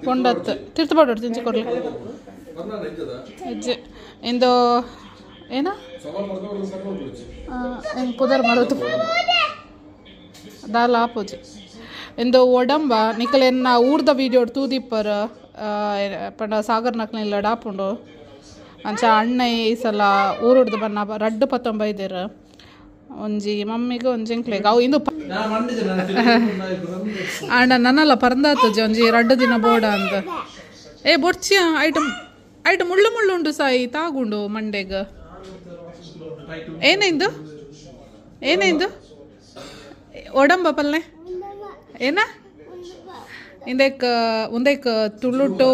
ಪೊಂಡತ್ತು ತಿರ್ತು ತಿಂಚಿ ಕೊರ್ಲಿ ಹೆಜ್ಜೆ ಇಂದು ಏನ ಪುದರ್ ಮರತು ದಾಲ ಆಪೋಜಿ ಇಂದು ಒಡಂಬ ನಿಕಲೆನ್ನ ಊರ್ದ ವೀಡಿಯೋ ತೂದಿಪ್ಪರ್ ಪಂಡ ಸಾಗರ್ ನಕ್ಲೆಲ್ಲ ಡಾಪುಂಡು ಅಂಚ ಅಣ್ಣ ಈ ಸಲ ಊರುಡ್ದು ಬನ್ನ ರಡ್ಡು ಪತ್ತೊಂಬೈದೇರು ಒಂಜಿ ಮಮ್ಮಿಗೆ ಒಂಜಿ ಎಂಕ್ಲೆಗ್ ಅವು ಇಂದು ಅಣ್ಣ ನನ್ನಲ್ಲ ಪರಂದಾತುಜಿ ಒಂಜಿ ರಡ್ಡು ದಿನ ಬೋಡ ಅಂತ. ಏ ಬೊಡ್ಚಿಯ ಐಟಮ್ ಐಟಮ್ ಮುಳ್ಳು ಮುಳ್ಳು ಉಂಡು ಸಾಯಿ ತಾಗುಂಡು ಮಂಡೆಗ್. ಏನಿಂದು ಏನಿಂದು ಒಡಂಬ ಪಲ್ಲೆ ಏನ ಇಂದೆಕ್ ಉಂದೆಕ್ ತುಳುಟು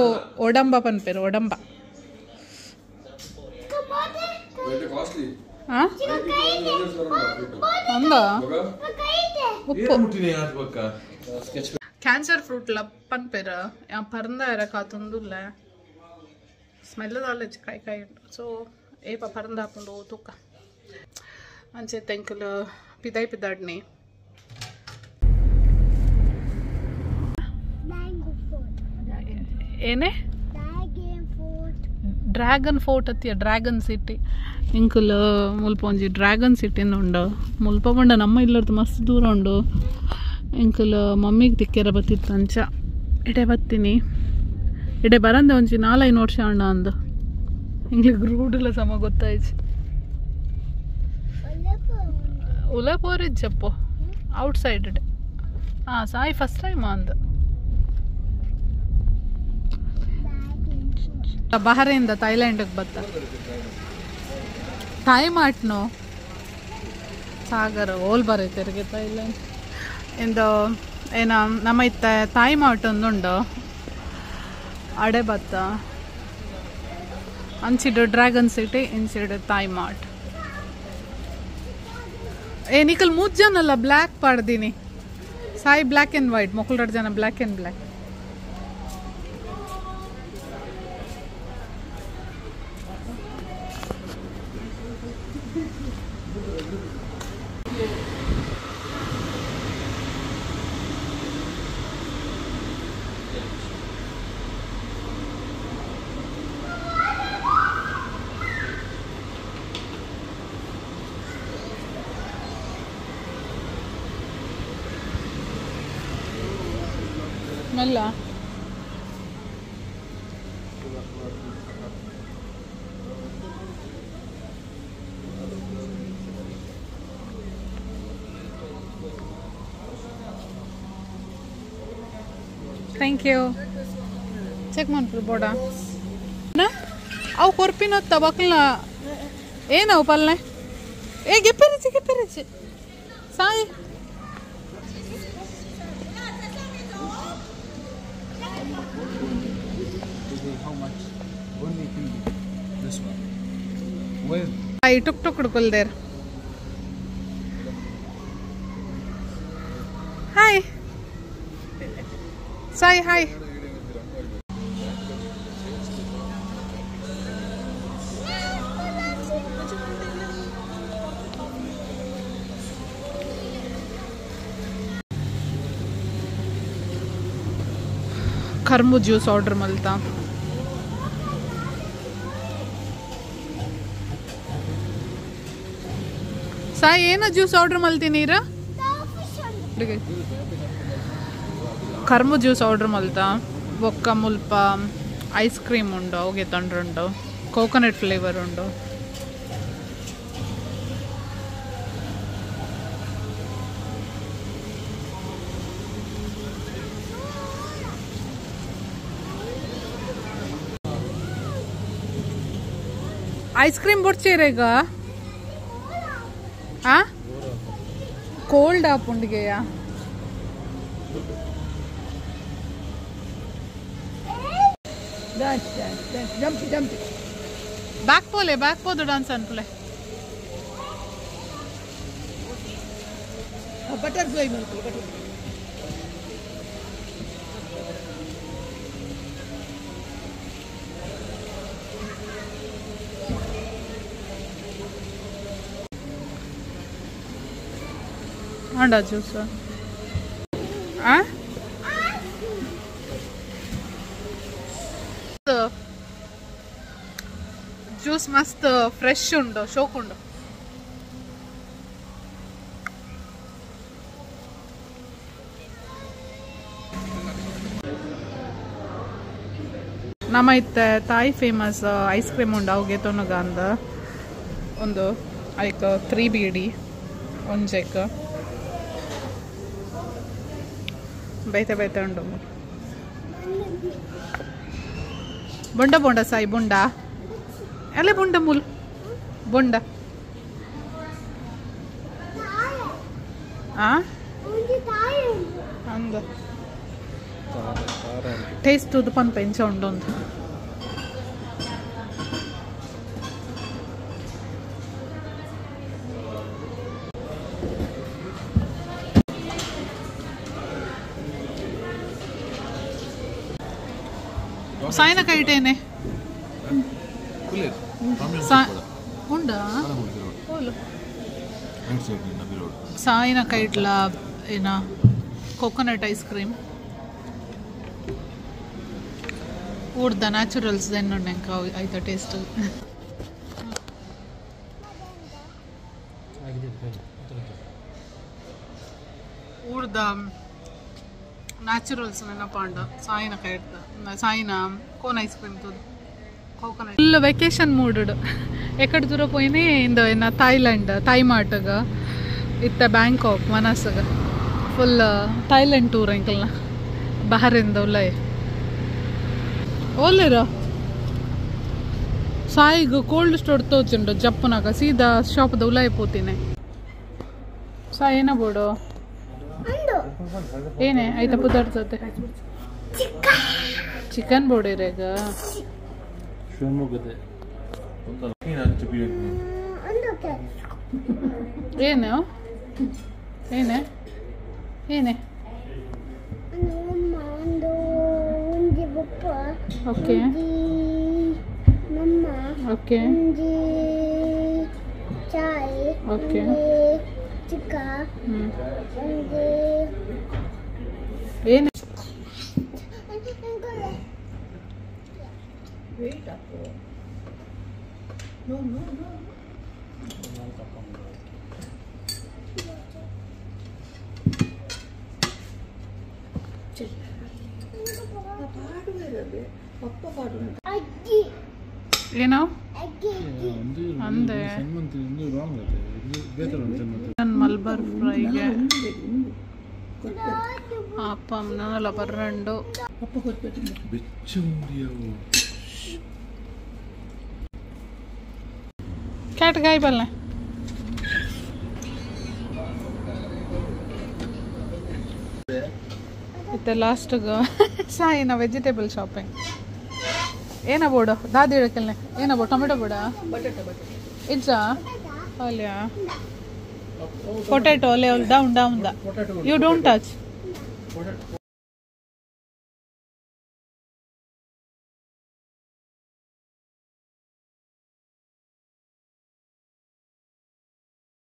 ಒಡಂಬ ಪನ್ಪೇರು ಒಡಂಬ. ಉಪ್ಪು ಕ್ಯಾನ್ಸರ್ ಫ್ರೂಟ್ ಲ ಪನ್ಪೇರು ಪರಂದ ಕಾತೊಂದುಲ್ಲ ಸ್ಮೆಲ್ ದಾಲ ಕಾಯಿ ಕಾಯಿ ಉಂಟು. ಸೊ ಏಪ ಪರಂದ ಹಾಕೊಂಡು ತೂಕ ಅಂಚೆ ತೆಂಕಲು ಪಿದಾಯ್ ಪಿದಾಡ್ನಿ. ಏನೇ ಡ್ರ್ಯಾಗನ್ ಫೋರ್ಟ್ ಅತ್ತಿಯ ಡ್ರ್ಯಾಗನ್ ಸಿಟಿ ಇಂಕುಲ್ ಮುಲ್ಪ ಒಂಜಿ ಡ್ರ್ಯಾಗನ್ ಸಿಟಿಂದ ಉಂಡು ಮುಲ್ಪ ಬಂಡ ನಮ್ಮ ಇಲ್ಲರ್ದು ಮಸ್ತ್ ದೂರ ಉಂಡು. ಇಂಕುಲ್ ಮಮ್ಮಿಗೆ ತಿಕ್ಕೆರ ಬತ್ತಿತ್ತು ಅಂಚ ಇಡೆ ಬತ್ತೀನಿ ಇಡೆ ಬರಂದೆ ಒಂಜಿ 4-5 ವರ್ಷ ಅಣ್ಣ ಅಂದು ಇಂಗ್ಲಿಗೆ ರೂಡಿಲ್ಲ ಸಮ ಗೊತ್ತಾಯ್ತು. ಉಲೆ ಪೋರಿಜ್ಜಪ್ಪು ಔಟ್ ಸೈಡ್ ಇಡೆ. ಹಾಂ ಸಾಯಿ ಫಸ್ಟ್ ಟೈಮ್ ಅಂದು ಬಹರೇಂದ ಥೈಲ್ಯಾಂಡ್ಗೆ ಬತ್ತ ಥಾಯ್ ಮಾಟ್ನು ಸಾಗರ ಓಲ್ ಬರೈತೆರಿಗೆ ಥೈಲ್ಯಾಂಡ್ ಇಂದು ಏನ ನಮ್ಮ ಇತ್ತ ಥಾಯ್ ಮಾಟ್ ಒಂದುಂಡು ಅಡೆ ಬತ್ತ ಅಂಚಿಡು ಡ್ರ್ಯಾಗನ್ ಸಿಟಿ ಇಂಚಿಡು ಥಾಯ್ ಮಾಟ್. ಏ ನಿಕಲ್ ಮೂರು ಜನ ಅಲ್ಲ ಬ್ಲ್ಯಾಕ್ ಪಾಡ್ದೀನಿ ಸಾಯಿ ಬ್ಲ್ಯಾಕ್ ಆ್ಯಂಡ್ ವೈಟ್ ಮೊಕ್ಕಲ್ ಎರಡು ಜನ ಬ್ಲ್ಯಾಕ್ ಆ್ಯಂಡ್ ಬ್ಲ್ಯಾಕ್. ಮೆಲ್ಲ thank you. Check ಮನ್ಪುರು ಬೋಡ ಅವು ಕೊರ್ಪಿನೊತ್ತ ಬಕ್ಲ ಏನವು ಪಲ್ಲೆ ಏ ಗೆಪ್ಪೆರಿಚಿ ಗೆಪ್ಪೆರಿಚಿ Sai. How much? Only this one. Where? I took tuk there. Hi. Sai hi. ಕರ್ಮು juice order ಮಲ್ತಾ. ಸಾಯಿ ಏನೋ ಜ್ಯೂಸ್ ಆರ್ಡರ್ ಮಲ್ತೀನೀರ? ಕರ್ಮು ಜ್ಯೂಸ್ ಆರ್ಡರ್ ಮಲ್ತಾ ಬೊಕ್ಕ ಮುಲ್ಪ ಐಸ್ ಕ್ರೀಮ್ ಉಂಡು ಅವುಗೆ ತಂಡ್ರುಂಡು ಕೋಕೋನಟ್ ಫ್ಲೇವರ್ ಉಂಡು. ಐಸ್ ಕ್ರೀಮ್ ಬೊಡ್ಚೇರೇಗ ಕೋಲ್ಡ್ ಆಪುಂಡಿಗೆಯಾ? Dance dance dance jump jump back ಪೋಲೆ back ಪೋದು dance ಅನ್ಪುಲೆ butterfly ಮಲ್ಪುಲೆ butterfly. ಅಂಡ ಜ್ಯೂಸ್ ಆ ಜ್ಯೂಸ್ ಮಸ್ತ್ ಫ್ರೆಶ್ ಉಂಡು ಶೋಕ್ ಉಂಡು ನಮ್ಮ ಇತ್ತೆ ತಾಯಿ ಫೇಮಸ್ ಐಸ್ ಕ್ರೀಮ್ ಉಂಡು ಅವುಗೆ ತೊನಗ ಅಂದ ಒಂದು ಐಕ್ 3 ಬೀಡಿ ಒಂಜೆಕ್ ಬೈತೆ ಬೈತೆ ಉಂಡು ಬೊಂಡ ಬೊಂಡ ಸಾಯಿ ಬೊಂಡ ಅಲ್ಲೇ ಬೊಂಡ ಮೂಲ್ ಬೊಂಡ ಆ ಅಂದ ಟೇಸ್ಟ್ ಅದು ಪನ್ ಪೆಂಚ ಉಂಡು ಅಂತ ಸಾಯಿನ ಕೈಟೇನೆ ಉಂಡಾ ಸಾಯಿನ ಕೈಟ್ಲ ಏನ ಕೋಕೋನಟ್ ಐಸ್ ಕ್ರೀಮ್ ಊರ್ದ ನ್ಯಾಚುರಲ್ಸ್ ದೆನ್ನುಂಡು ಆಯ್ತಾ ಟೇಸ್ಟ್ ಊರ್ದ ನ್ಯಾಚುರಲ್ಸ್ ನೆನಪಾಂಡ ಸಾಯಿನ ಕೈಟ್ದ ಸಾಯಿನ ಕೋನ್ ಐಸ್ ಕ್ರೀಮ್ ತೂದು ಕೋಕೋನಟ್ ಫುಲ್ ವೆಕೇಶನ್ ಮೂಡ್ ಎಕಡೆ ದೂರ ಪೋಯಿನಿ ಇಂದ ಏನ ಥಾಯ್ಲ್ಯಾಂಡ್ ಥಾಯ್ ಮಾರ್ಟ್ಗ ಇತ್ತ ಬ್ಯಾಂಕಾಕ್ ಮನಸ್ಸಗ ಫುಲ್ ಥಾಯ್ಲ್ಯಾಂಡ್ ಟೂರ್ ಅಂಕಲ್ನ ಬಹರಿಂದ ಉಲ್ಲೈ ಓಲೇರ ಸಾಯಿಗ್ ಕೋಲ್ಡ್ ಸ್ಟೋರ್ ತೋಚುಂಡು ಜಪ್ಪುನಾಗ ಸೀದಾ ಶಾಪ್ದ ಉಲಾಯಿ ಪೋತೀನಿ ಸಾಯಿ ಏನ ಬೋಡು ಏನೇ ಆಯ್ತಾ ಪುದಾರ್ತತೆ ಚಿಕನ್ ಬೋಡಿರೇಗ ಏನು ಏನೇ ಏನೇ ಓಕೆ ಓಕೆ ಓಕೆ ಏನು ಏನೋ ಅಂದೆ ಮಲ್ಬಾರ್ ಫ್ರೈಗೆ ಅಪ್ಪ ನನ್ನಲ್ಲ ಬರ್ರಂಡು ಕ್ಯಾಟ್ ಗಾಯಿ ಬಲ್ಲೆ ಇತ್ತೆ ಲಾಸ್ಟ್ಗೆ ಸಾಯಿನ ವೆಜಿಟೇಬಲ್ ಶಾಪಿಂಗ್ ಏನ ಬೋಡು ದಾದಿ ಹೇಳಕ್ಕಲ್ನೆ ಏನ ಬೋಡು ಟೊಮೆಟೊ ಬೋಡ ಇಜ್ಜ ಅಲ್ಲಿಯಾ ಪೊಟ್ಯಾಟೊ ಅಲ್ಲೇ down down the you don't touch.